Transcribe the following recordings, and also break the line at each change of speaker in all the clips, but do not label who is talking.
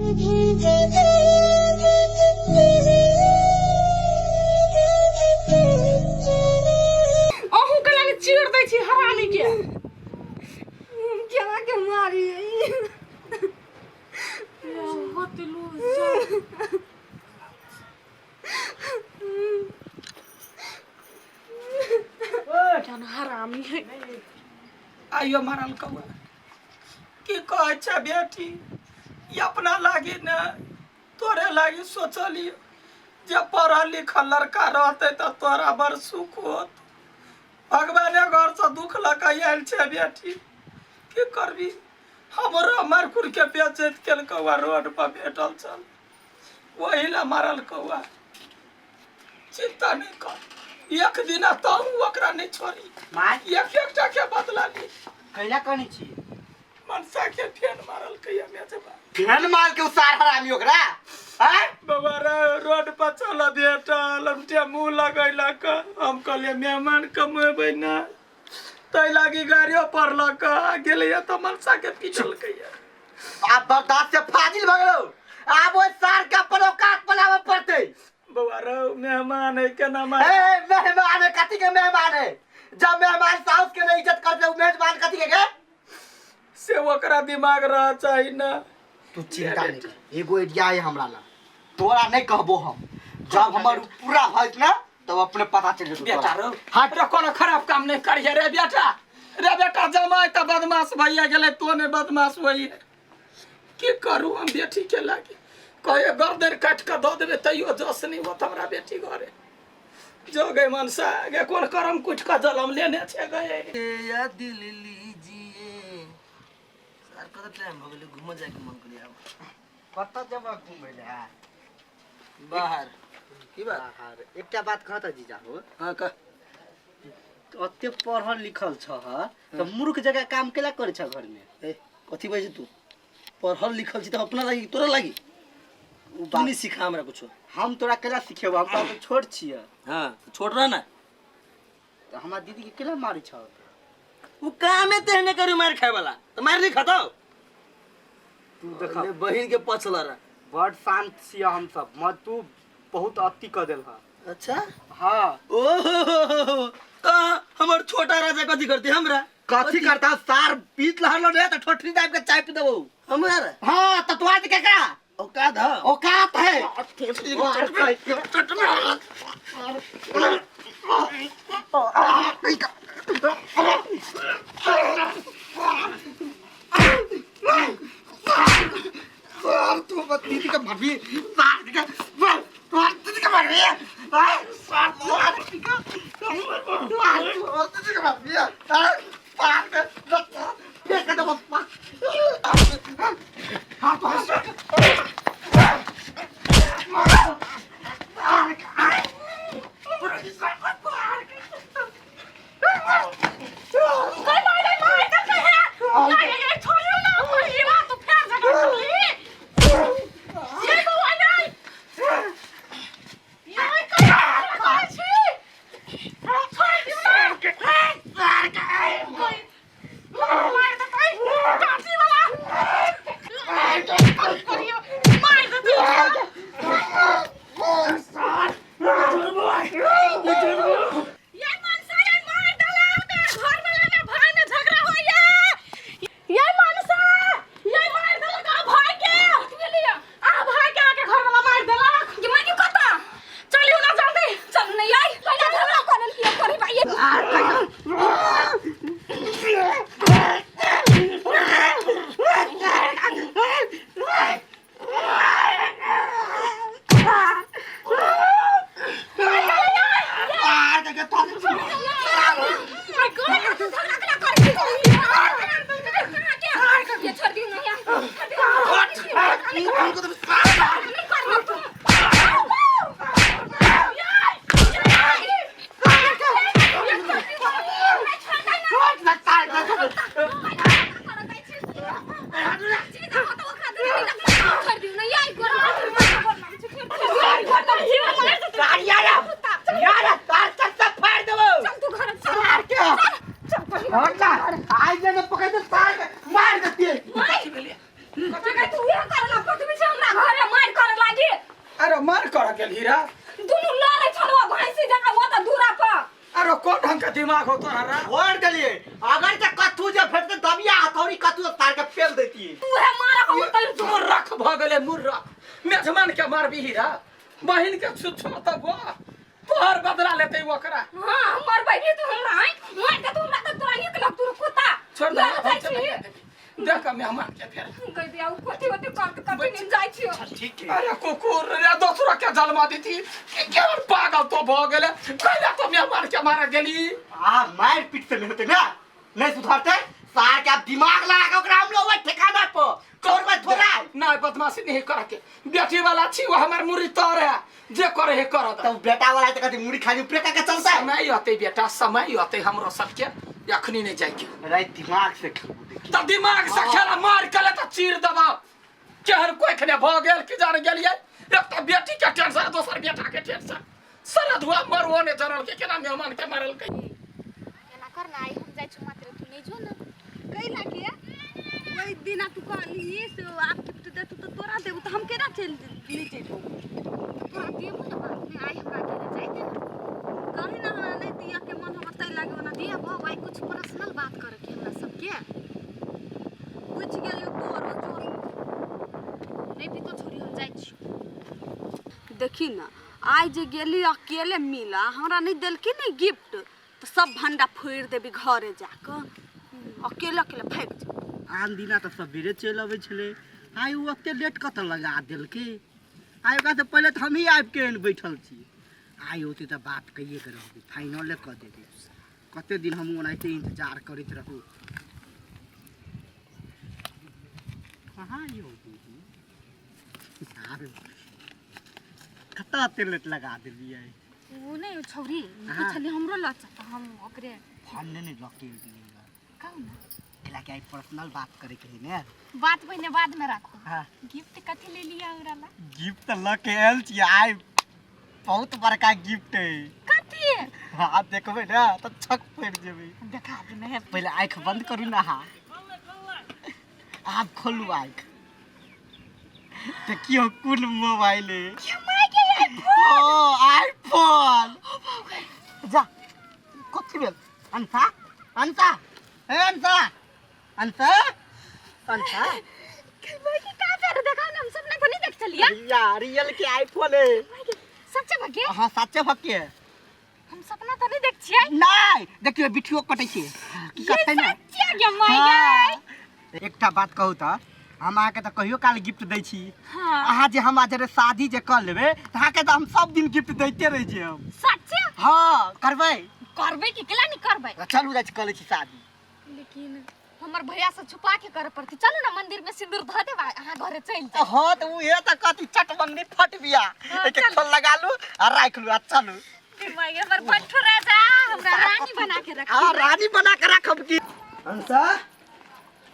अहूँ के लागे चीर दै छी हरामी के।
केना के मारी?
केना हरामी है।
आइयो मरल कौआ की कहै छै बेटी, ई अपना लागी ने तोरे लागी सोचलियो जे पढ़ल लिखल लड़का रहतै तऽ तोरा बड़ सुख होत। भगवाने घरसँ दुख लऽ कऽ आयल छै बेटी, की करबी? हमरो मारि कुर के बेचैत केलकौ आ रोड पर भेटल छल, ओही लए मारल कौआ। चिंता नहीं कर, एक दिन तहु ओकरा नहीं छोड़ी।
माय,
एक एकटा के बदला ली।
कैला कहने छी?
मनसा के फेन मारल कहिया मेजबा।
फेन मार के उसार हरामी ओकरा। आय
बाबा रे, रोड पर चल भेटल, हमटे मुंह लगैलक। हम कहलियै मेहमान कमेबै ना, तै लागी गाड़ियो पड़लक आ गेलैया तऽ मनसा के पीटलकैया।
आब बर्दाश्त से फाजिल भऽ गेलौ, आब ओहि सार के अपन औकात बनाबऽ पड़तै।
बौआ रौ, मेहमान है, केना मार?
ए मेहमान है? कथी के मेहमान है? जब मेहमान साउस के नहीं इज्जत करते, उ मेहमान कथी के गे?
से ओकरा दिमाग रह चाही ना।
तू चिंता नहीं कर, एगो आइडिया है हमरा ला, तोरा नहीं कहबो हम। जब हमर पूरा भइत ना तब अपने पता चल जेतौ।
बेटा
तोरा।
रौ,
हट
रे, कोनो खराब काम नहीं करिहे रे बेटा। रे बेटा, जमाय तऽ बदमाश भैया गेलै, तो नहीं बदमाश होइए। की करू हम बेटी के लागी? कहे गर्दन काटि कऽ दऽ देबै तैयो जस नहीं होत हमरा बेटी घरे। जो गे मनसा गे, कोन करम कुटि कऽ जलम लेने छै गे?
या दिल लीजिए सर, कत टाइम भऽ गेलै? घूमऽ जायके मन करिया आब।
कतऽ जेबऽ घूमै लए?
बाहर। की बात?
बाहर। एकटा बात कहता जीजा हो।
हाँ, कह।
ओते पढ़ल लिखल छह तऽ मूर्ख जगह काम केला करै छह घरमे?
ए, कथी बजै तू? पढ़ल लिखल छी तऽ अपना लागी, तोरा लागी?
उ
तू
बात
नहीं सिखा हमरा कुछो।
हम तोरा केला सिखेबो? हम तऽ छोट छियै।
हाँ, छोट रह ना।
तऽ हमरा दीदी के केला मारै छह?
उ कामे तेहने करू मार खाए वाला, तऽ मार नहीं खतौ।
तू देख,
बहिन के पछल रह।
बड़ शांत छियै हम सब, मत तू बहुत अति कऽ देलह।
अच्छा।
हाँ।
ओहो, तऽ हमर छोटा राजा कथी करती हमरा?
कथी करता सार, पीत लहर रे तऽ ठोठरी दाबि के चापि देबौ।
हमरा?
हाँ, तऽ तोरा के केकरा
औकात है?
औकात है। तू दीदी के मारबी? सार के दीदी के मारबी? सार दीदी के, दीदी के मारबी? सार के फेंक देबो।
नहीं नहीं, छोड़ियो ना, ये तू फेर झगड़ा करली। ये बौआ, नहीं ये करै छी, छोड़ दियौ ना। कोई मार देतै काठी वाला। करियो।
हीरा
दुनू लड़ै छलौ भैंसी जकाँ ओ तऽ दूरा पर।
अरे कोन ढंग के दिमाग हो तोरा रे?
छोड़ देलिए, अगर जे कथू जे भेटते दबिया हथौड़ी कथू तार के फेल देती।
तू है मारा को तै
मूर्ख भ गेलै मूर्ख। मेजमान के मारबी हीरा, बहिन के छुछो त गो तोहर बदला लेतै ओकरा।
हां हमर बहिन तू हमरा आइ मार के तू हमरा त तोरा नीक लगतू कुत्ता।
छोड़ दे,
लड़ जाइ छी।
देख मेहमान के फेर
कह दिया उ कथी होती कर कर के जाइ छी।
ठीक है।
अरे कुकुर रे दोसरो के जन्म देती कि केवल पागल तो भ गेले, कैला तो मेहमान के मारे गेली।
आ मार पीट से नहीं होते ना, नहीं सुधरते सार के आप दिमाग लगा के ओकरा हम लोग ठिकाना पर छोड़बै थोड़ा।
ना बदमाशी नहीं करे के, बेटी वाला छी वो हमर मुरी तर है, जे करे है कर दे।
तब बेटा वाला त कथी मुरी खाली ऊपरे का चलता है।
समय अते बेटा, समय अते हमरो सबके, अखनी नहीं जाय के।
रे दिमाग से खेलबो देखी।
त दिमाग से खेला मार के ले त चीर दबा केहन कोखने भ गेल कि जान गेलियै। एक त बेटी के टेंशन, दोसर बेटा के टेंशन, सारा धुआ मरवो ने जानल के केना मेहमान के मारल के।
एना कर ना, आई हम जाइ छी मात्र तू नहीं जो ना।
कैला के ओहि दिना तू कहली से आप गिफ्ट दे तू तो तोरा देबू त हम केना चलि नहीं जइबो?
तोरा देबू ना बाद में, आई हमरा अकेले जाय दे ना।
कही ना हमरा नहीं दिया के मन हमर तै लागे ओना
देबो भाई, कुछ पर्सनल बात करे के हमरा सबके।
बुझि गेलियो तोरो जो
नहीं भी तो छोरी हम जाइ छी।
देखी ना आइ जे गेली अकेले मिला हमरा नहीं देलकी नहीं गिफ्ट तो सब भंडा फोड़ि देबी घरे जाकऽ अकेले अकेले भागि जेबी।
आन दिना तऽ सबेरे चलि अबै छलै, आइ ओ ओते लेट कतऽ लगा देलकै? आइ ओकरा से पहिले तऽ हमही आबि के एहन बैठल छी। आइ औतै तऽ बात कहिए के रहबै, फाइनले कऽ देबै। कते दिन हम ओनाहिते इंतजार करैत रहू। कहाँ यौ दीदी? कतऽ एते लेट लगा देलियै?
ओ नहीं छौरी
हाँ।
पुछली हमरो लऽ चल तऽ हम ओकरे
हम नहि ने लऽ के एलियै।
कहू ना।
एला के आइ पर्सनल बात करे के है ने।
बात पहिने बाद में राखू।
हाँ।
गिफ्ट कथी ले लिया हमरा ला?
गिफ्ट तऽ लऽ के आयल छी आइ, बहुत बड़का गिफ्ट है।
कथी?
हाँ देखबै ने तऽ छक पड़ि जेबै।
देखा दे ने।
पहिले आँखि बंद करू ना। हाँ आब खोलू आँखि, देखियौ कोन मोबाइल है। ओ आईफोन। जा कथी भेल? अंसा अंसा हे अंसा अंसा अंसा
की का फेर देखाउ ना, हम सब ना तो नहीं देख चलिया।
या रियल के आईफोन है।
सच्चे भगे?
हाँ सच्चे भके।
हम सपना तो नहीं देख छियै।
नहीं देखियौ बिठियो कटै छै की कथै ने।
सच्चे गे my गे।
एकटा बात कहू तऽ हम अहाँके तऽ कहियो काल गिफ्ट दै छी।
हाँ।
अहाँ जे हमरा जरे शादी जे कऽ लेबै तऽ अहाँके तऽ हम सब दिन गिफ्ट दैते रहै छियै हम।
सच्चे?
हाँ करबै।
करबै कि केला नहीं करबै?
चलू जाइ छी कऽ लै छी शादी।
लेकिन हमर भैया से छुपा के करे पड़ती। चलू ना मंदिर में सिंदूर धऽ देब अहाँ घरे चलि जाउ।
हाँ तऽ उहे तऽ कहती चट मंदिर फट बिया।
हाँ,
एक एक खोल लगा लू आ राखि लू आ चलू।
हमर बट्ठू राजा हमरा रानी बना के रख।
हाँ रानी बना के राखब की।
अंसा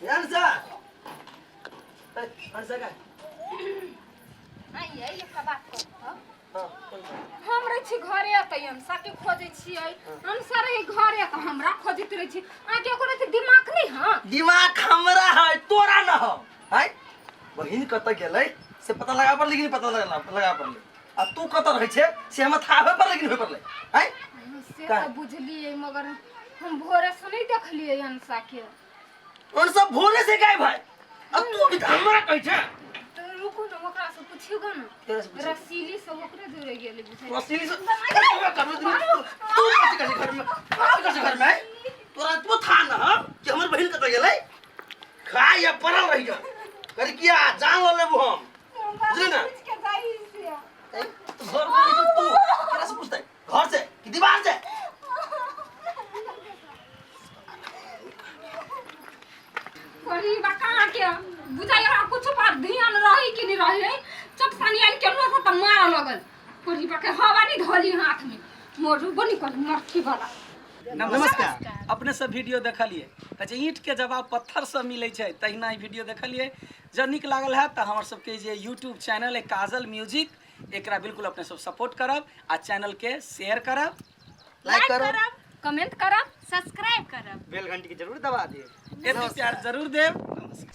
अंसा अंसा का
आइए एकटा बात कहब। हम रहै छी घरे तऽ अंसा के खोजै छियै, अंसा रहै घरे तऽ हमरा खोजैत रहै छी। अहाँके एको रत्ती दिमाग नहि हँ?
दिमाग हमरा है तोरा न हो। है बहिन कतऽ गेलै से पता लगा पड़लै कि नहीं? पता लगा पड़लै। आ तू कतऽ रहै छै से हमरा थाह होय पड़लै कि नहीं होय पड़लै? है
से तऽ बुझलियै, मगर हम भोरे से नहीं देखलियै अंसा के।
अंसा भोरे से गायब है आ तू अभी तऽ हमरा कहै छै।
तऽ रुकू ने ओकरा से पुछियौ ग ने।
केकरा से पुछियौ?
रसीली सब ओकरे जोड़े गेलै बुझाइ।
रसीली से तू कथी करै घर में? कथी करै घर में? तोरा तो था न हम कि हमर बहिन कतऽ गेलै? खा या पड़ल रहि जा कर किया जान ल लेबू हम, बुझली ना?
पूछ के जाइ से।
घर में रही तू केकरा से पूछतै? घर से कि दीवार से?
करी बा कहाँ के बुझाइ हमरा कुछ पर ध्यान रही कि नहीं रही। चट सानी आयल के से तऽ मारऽ लगल। करी बा के हवा नहीं धोली हाथ में मोरू बनी कर मरखी वाला।
नमस्कार। अपने सब वीडियो देखलिए कहै ईंट के जवाब पत्थर से मिलै छै, तहिना ई वीडियो देखलिए। जँ नीक लागल है तऽ हमर सबके जे यूट्यूब चैनल है काजल म्यूजिक, एकरा बिल्कुल अपने सब सपोर्ट करब आ चैनल के शेयर करब,
लाइक करब,
कमेंट करब,
सब्सक्राइब करब,
बेल घंटी के जरूर दबा देब,
एते प्यार जरूर देब। नमस्कार।